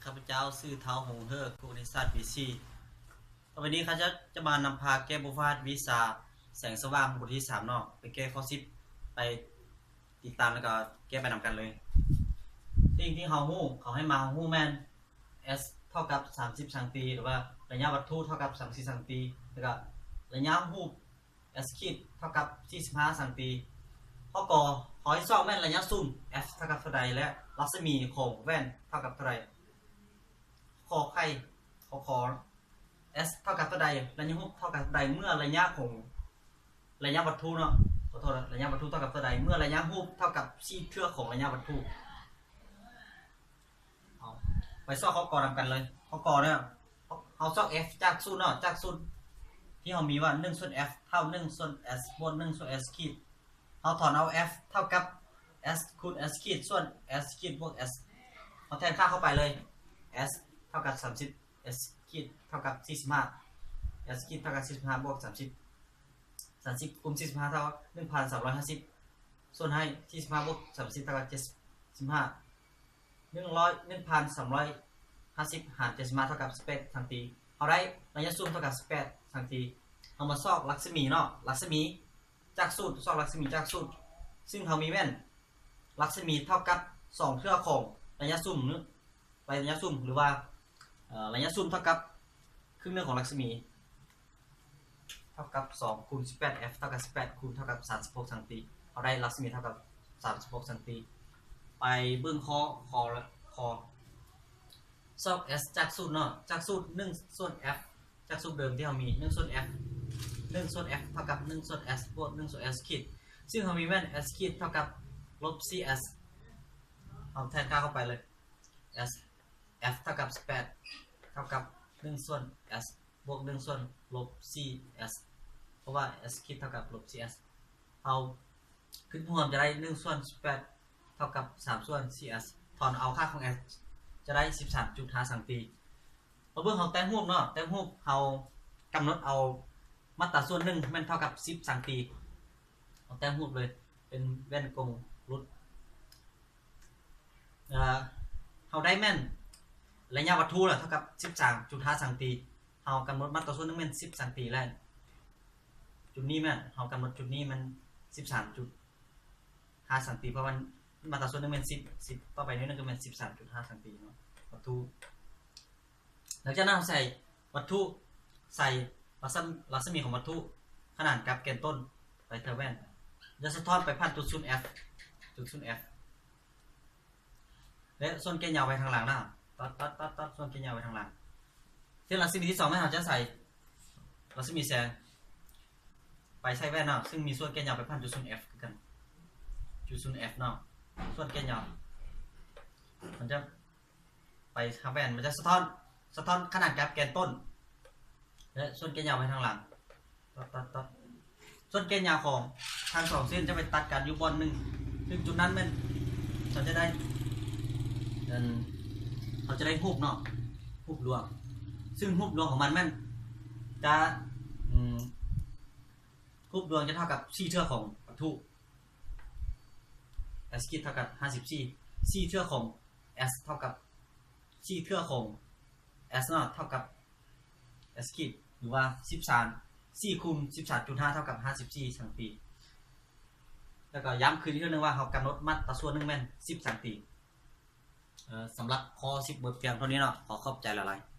ຂ້າພະເຈົ້າຊື່ ທ້າວ ຫົງເຮີ ກຸກນິສາດ ປີສີ່. ຕໍ່ໄປນີ້ຂ້າພະເຈົ້າຈະມານຳພາແກ້ບົດຝຶກຫັດວິຊາແສງສະຫວ່າງ ບົດທີສາມເນາະ, ໄປແກ້ຂໍ້ສິບ ໄປຕິດຕາມ ແລ້ວກໍແກ້ໄປນຳກັນເລີຍ. ສິ່ງທີ່ເຮົາຮູ້ ເຂົາໃຫ້ມາ ເຮົາຮູ້ແມ່ນ S ເທົ່າກັບສາມສິບຊັງຕີ ຫຼືວ່າໄລຍະວັດຖຸເທົ່າກັບສາມສິບຊັງຕີ ແລ້ວກໍໄລຍະຮູບ S ຂີດເທົ່າກັບສີ່ສິບຫ້າຊັງຕີ. ຂໍ້ ກ ຂໍ້ທີສອງແມ່ນໄລຍະຊູມ F ເທົ່າກັບເທົ່າໃດ ແລະ ລັດສະໝີຂອງແວ່ນເທົ່າກັບເທົ່າໃດ. ຂໍໄຂ່ ຂໍ້ ຂ S ເທົ່າກັບເທົ່າໃດ ໄລຍະຮູບເທົ່າກັບເທົ່າໃດ ເມື່ອໄລຍະຂອງໄລຍະວັດຖຸເນາະ ຂໍໂທດ ໄລຍະວັດຖຸເທົ່າກັບເທົ່າໃດ ເມື່ອໄລຍະຮູບເທົ່າກັບສີ່ເທື່ອຂອງໄລຍະວັດຖຸ. ເອົາ ໄປຊອກຂໍ້ ກ ນຳກັນເລີຍ. ຂໍ້ ກ ເນາະ ເຮົາຊອກ F ຈາກສູດເນາະ ຈາກສູດທີ່ເຮົາມີວ່າ ໜຶ່ງສ່ວນ F ເທົ່າ ໜຶ່ງສ່ວນ S ບວກ ໜຶ່ງສ່ວນ S ຂີດ. ເຮົາຖອນເອົາ F ເທົ່າກັບ S ຄູນ S ຂີດ ສ່ວນ S ຂີດບວກ S. ເຮົາແທນຄ່າເຂົ້າໄປເລີຍ S ເທົ່າກັບສາມສິບ S ຂີດເທົ່າກັບສີ່ສິບຫ້າ S ຂີດເທົ່າກັບສີ່ສິບຫ້າບວກສາມສິບ ສາມສິບຄູນສີ່ສິບຫ້າເທົ່າໜຶ່ງພັນສາມຮ້ອຍຫ້າສິບ ສ່ວນໃຫ້ສີ່ສິບຫ້າບວກສາມສິບເທົ່າກັບເຈັດສິບຫ້າ ໜຶ່ງຮ້ອຍ ໜຶ່ງພັນສາມຮ້ອຍຫ້າສິບຫານເຈັດສິບຫ້າເທົ່າກັບສິບແປດຊັງຕີ. ເຮົາໄດ້ໄລຍະຊູມເທົ່າກັບສິບແປດຊັງຕີ. ເຮົາມາຊອກລັດສະໝີເນາະ ລັດສະໝີຈາກສູດ ຊອກລັດສະໝີຈາກສູດ ຊຶ່ງເຮົາມີແມ່ນ ລັດສະໝີເທົ່າກັບສອງເທື່ອຂອງໄລຍະຊູມ ໄລຍະຊູມ ຫຼືວ່າ ເອີ ໄລຍະຊູມເທົ່າກັບຄຶ່ງໜຶ່ງຂອງລັດສະໝີ ເທົ່າກັບສອງຄູນສິບແປດ F ເທົ່າກັບສິບແປດຄູນເທົ່າກັບສາມສິບຫົກຊັງຕີ. ເຮົາໄດ້ລັດສະໝີເທົ່າກັບສາມສິບຫົກຊັງຕີ. ໄປເບິ່ງຂໍ້ ຂໍ້ ຂໍ້ ຊອກ S ຈາກສູດເນາະ ຈາກສູດ ໜຶ່ງສ່ວນ F ຈາກສູດເດີມທີ່ເຮົາມີ ໜຶ່ງສ່ວນ F ໜຶ່ງສ່ວນ F ເທົ່າກັບໜຶ່ງສ່ວນ S ບວກໜຶ່ງສ່ວນ S ຂີດ ຊຶ່ງເຮົາມີແມ່ນ S ຂີດເທົ່າກັບລົບສີ່ S. ເຮົາແທນຄ່າເຂົ້າໄປເລີຍ S F ເທົ່າກັບສິບແປດ ເທົ່າກັບໜຶ່ງສ່ວນ S ບວກໜຶ່ງສ່ວນລົບສີ່ S ເພາະວ່າ S ຂີດເທົ່າກັບລົບສີ່ S. ເຮົາຄຶດຮວມຈະໄດ້ໜຶ່ງສ່ວນສິບແປດ ເທົ່າກັບສາມສ່ວນສີ່ S. ຖອນເອົາຄ່າຂອງ S ຈະໄດ້ສິບສາມຈຸດຫ້າຊັງຕີ. ມາເບິ່ງເຮົາແຕ້ມຮູບເນາະ ແຕ້ມຮູບເຮົາກຳນົດເອົາມາດຕາສ່ວນໜຶ່ງແມ່ນເທົ່າກັບສິບຊັງຕີ. ເອົາແຕ້ມຮູບເລີຍ ເປັນແວ່ນກົງຫຼຸດ. ເອີ ເຮົາໄດ້ແມ່ນໄລຍະວັດຖຸລະເທົ່າກັບສິບສາມຈຸດຫ້າຊັງຕີ. ເຮົາກຳນົດມາດຕາສ່ວນໜຶ່ງແມ່ນສິບຊັງຕີແລ້ວ. ຈຸດນີ້ແມ່ນ ເຮົາກຳນົດຈຸດນີ້ແມ່ນສິບສາມຈຸດຫ້າຊັງຕີ ເພາະວ່າມາດຕາສ່ວນໜຶ່ງແມ່ນສິບ ສິບຕໍ່ໄປໜ້ອຍໜຶ່ງກໍແມ່ນສິບສາມຈຸດຫ້າຊັງຕີເນາະ ວັດຖຸ. ຫຼັງຈາກນັ້ນເຮົາໃສ່ວັດຖຸ ໃສ່ລັດສະ ລັດສະໝີຂອງວັດຖຸ ຂະໜານກັບແກນຕົ້ນໄປເທື່ອແວ່ນ ແລະ ສະທ້ອນໄປຜ່ານຈຸດສູນ F ຈຸດສູນ F ແລະ ສ່ວນແກ່ນຍາວໄປທາງຫຼັງນະ ຕັດ ຕັດ ຕັດ ຕັດ ສ່ວນແກ່ນຍາວໄປທາງຫຼັງ. ເຊັ່ນລັດສະໝີທີສອງແມ່ນເຮົາຈະໃສ່ລັດສະໝີແສງໄປໃສ່ແວ່ນເນາະ ຊຶ່ງມີສ່ວນແກ່ນຍາວໄປຜ່ານຈຸດສູນ F ຄືກັນ ຈຸດສູນ F ເນາະ ສ່ວນແກ່ນຍາວມັນຈະ ໄປຫາແວ່ນ ມັນຈະສະທ້ອນ ສະທ້ອນຂະໜານກັບແກນຕົ້ນ ແລະ ສ່ວນແກ່ນຍາວໄປທາງຫຼັງ ຕັດ ຕັດ ຕັດ ສ່ວນແກ່ນຍາວຂອງທັງສອງເສັ້ນຈະໄປຕັດກັນຢູ່ບ່ອນໜຶ່ງ ຊຶ່ງຈຸດນັ້ນແມ່ນເຮົາຈະໄດ້ ເອີ ເຮົາຈະໄດ້ຮູບເນາະ ຮູບລວງ ຊຶ່ງຮູບລວງຂອງມັນແມ່ນຈະ ອືມ ຮູບລວງຈະເທົ່າກັບສີ່ເທື່ອຂອງວັດຖຸ S ຂີດເທົ່າກັບຫ້າສິບສີ່ ສີ່ເທື່ອຂອງ S ເທົ່າກັບ ສີ່ເທື່ອຂອງ S ເນາະ ເທົ່າກັບ S ຂີດ ຫຼືວ່າສິບສາມ ສີ່ຄູນສິບສາມຈຸດຫ້າເທົ່າກັບຫ້າສິບສີ່ຊັງຕີ. ແລ້ວກໍຢ້ຳຄືນອີກເທື່ອໜຶ່ງວ່າເຮົາກຳນົດມາດຕາສ່ວນໜຶ່ງແມ່ນສິບຊັງຕີ. ເອີ ສຳລັບຂໍ້ສິບ ໝົດພຽງເທົ່ານີ້ເນາະ ຂໍຂອບໃຈຫຼາຍໆ.